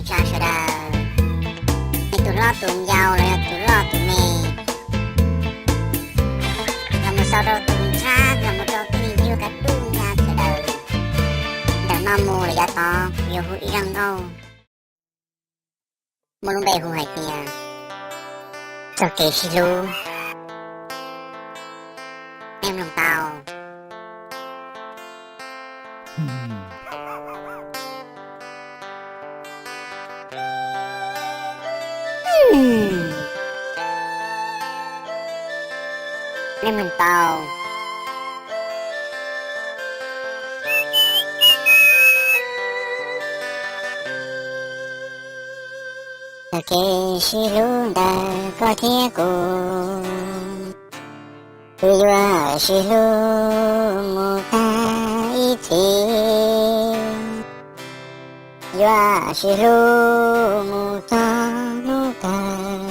tsa sawv daws, nej tus hlob tus yau los yog tus loj tus me, los mus sau rau tus ntxhab, los mus rau tij yug kaj duj nyab sawv daws. Ntawm no mus los yav tod yuav hu ib zaj nkauj muaj lub npe hu hais tias txoj kev sib hlub. Nej mloog tau. Nej mloog tau. Txoj kev sib hlub ntawm koj thiab kuv, wb yuav sib hlub mus tag ib txhis, yuav sib hlub mus txog hnub kawg,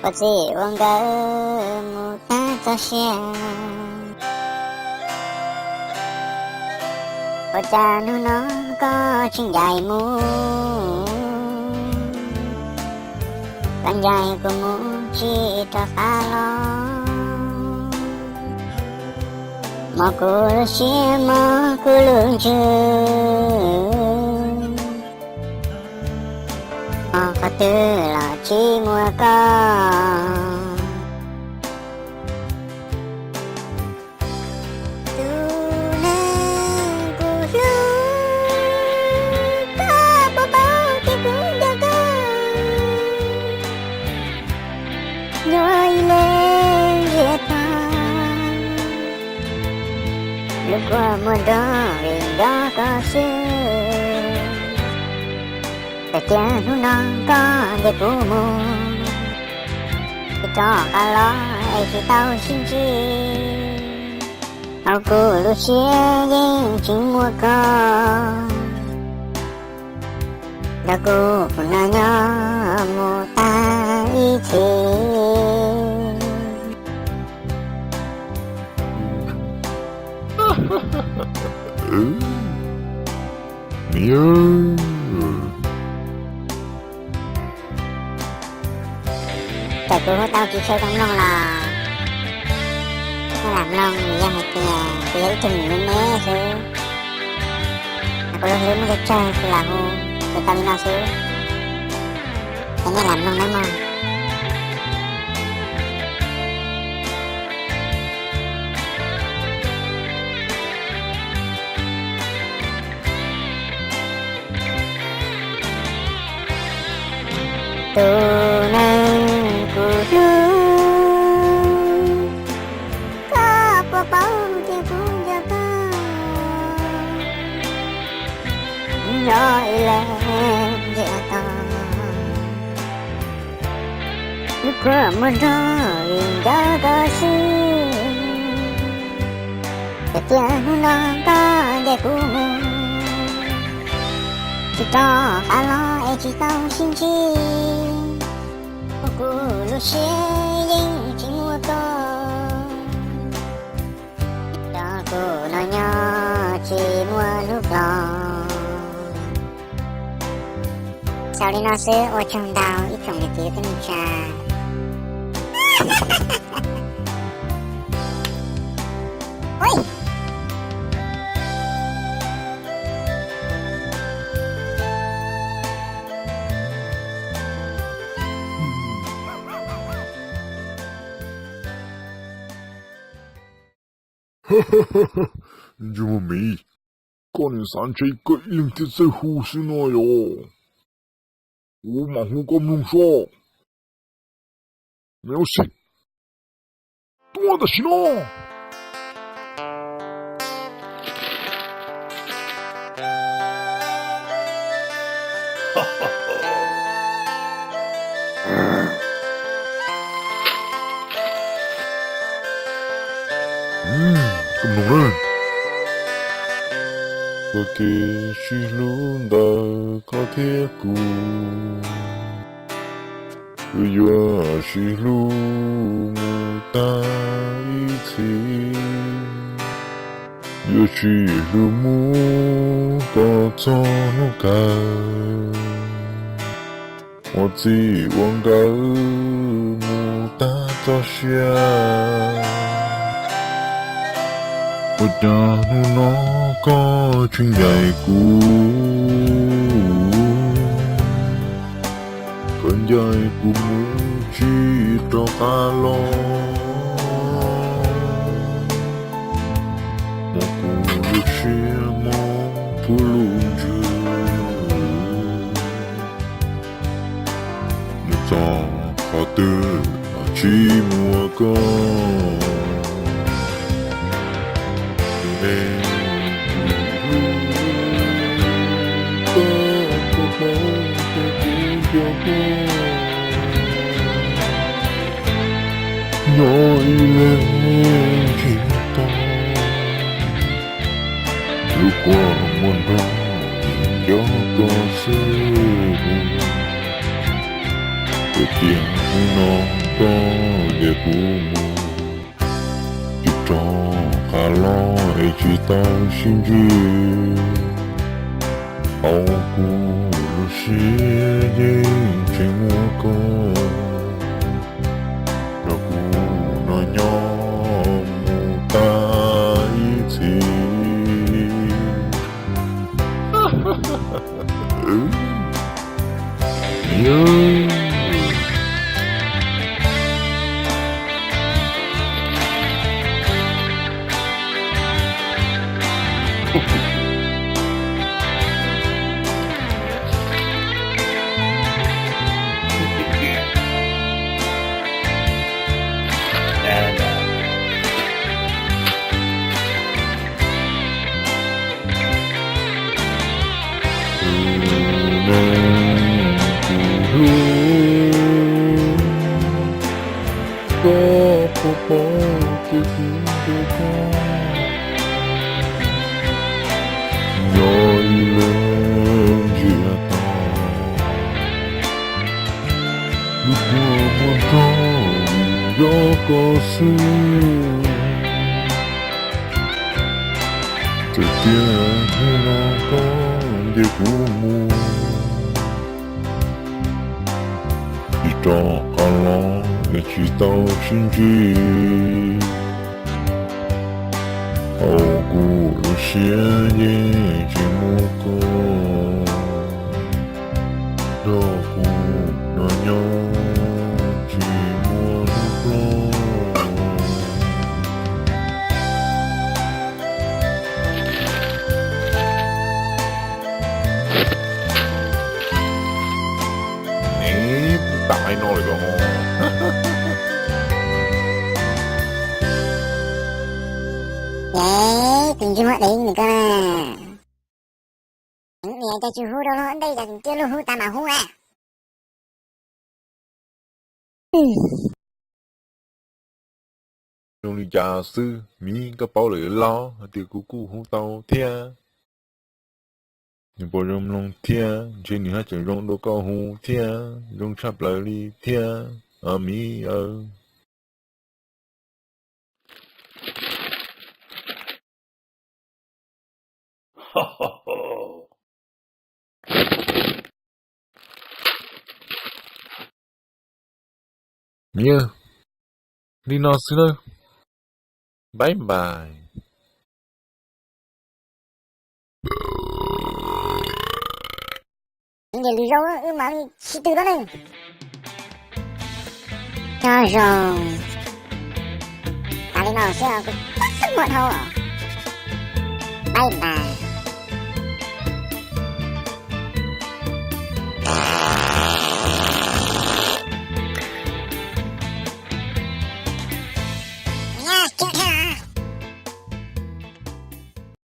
ua txij ua nkawm mus tag txoj sia. Ua cas hnub no koj tsis ncaim mus, koj ncaim kuv mus tsis rov qab los. Mob kuv lub siab mob kuv lub ntsws, mob qhov twg los tsis muaj koj. Tus neeg kuv hlub, koj puas paub tias kuv nco koj? Nyob ib leeg ntiaj teb, lub kua muag nrog vim nco koj xwb. Txawm tias hnub no koj ntiab kuv mus, tsis rov qab los es tsis tau sib ntsib. Hauv kuv lub siab yeej tsis muaj koj, nrog kuv hnub no nyob mus tag ib txhis. Txawm kuv hu tau kis tshaw zoo mloog los nej lam mloog, vim yog hais tias kuv yog ib tug me me xwb, kuv lub hlwb muaj tsawg tsawg kuv lam hu, ces tau li no xwb, es nej lam mloog nawb mog. Tus neeg kuv hlub, koj puas paub tias kuv nco koj? Nyob ib leeg ntiaj teb, lub kua muag nrog vim nco koj xwb. Txawm tias hnub no koj ntiab kuv mus, tsis rov qab los es tsis tau sib ntsib. Kuv lub siab yeej tsis muaj koj, rau kuv no nyob tsis muaj lub los. Xaus li no xwb, ua tsaug ntau ib tsoom niam txiv kwv tij neej tsa. Ntsej muag miv, koj nim xav ntshe koj ib leeg thiaj txawj hu xwb no yom? Kuv mam hu koj mloog soj. Music, tuaj tam sim no. Koj mloog na. Txoj kev sib hlub ntawm koj thiab kuv, wb yuav sib hlub mus tag ib txhis. Yuav tsis hlub mus kom txog hnub kawg, ua txij ua nkawm mus tag txoj sia. Ua cas hnub no koj tsis ncaim kuv, koj ncaim kuv mus tsis rov qab los, muab kuv lub siab muab kuv lub ntsws. Mus txog qhov twg los tsis muaj koj, ne, kuv hlub koj puas paub tias kuv nco koj. Nyob ib leeg tsis tau, lub kua muag nrog nco koj xwb. Koj tias hnub no koj ncaim kuv mus, tsis rov qab los es tsis tau sib ntsib. Hauv kuv lub siab yeej tseem muaj koj, nrog kuv noj nyob mus tag ib txhis. Tus neeg kuv hlub, koj puas paub tias kuv nco koj. Nyob ib leeg ntsia tau, lub kua muag nrog nco koj xwb. Txawm tias hnub no koj ncaim kuv mus, tsis rov qab los es tsis tau sib ntsib. Hauv kuv lub siab yeej tseem muaj koj, nrog kuv noj nyob tsis muaj hnub ploj. Neb puas tam hais no lawm los? Ces tus ntsej muag dev nws ko na, niam cas tsis hu rau luag ntej cas tseem cia luag hu tas mam hu a. Zoo li cas xwb, miv koj paub lawm los hais tias kuv kuj hu tau thiab. Nws puas zoo mloog thiab, ntshe nws haj tseem zoo dua koj hu thiab, zoo tshaj plaws li thiab, miv aw. Yog li no xwb nawb. Bye bye. Ces lwm zaus wb mam li sib tw dua ne. Nyob zoo. Tas li no xwb, kuv twb muaj dhau. Bye bye.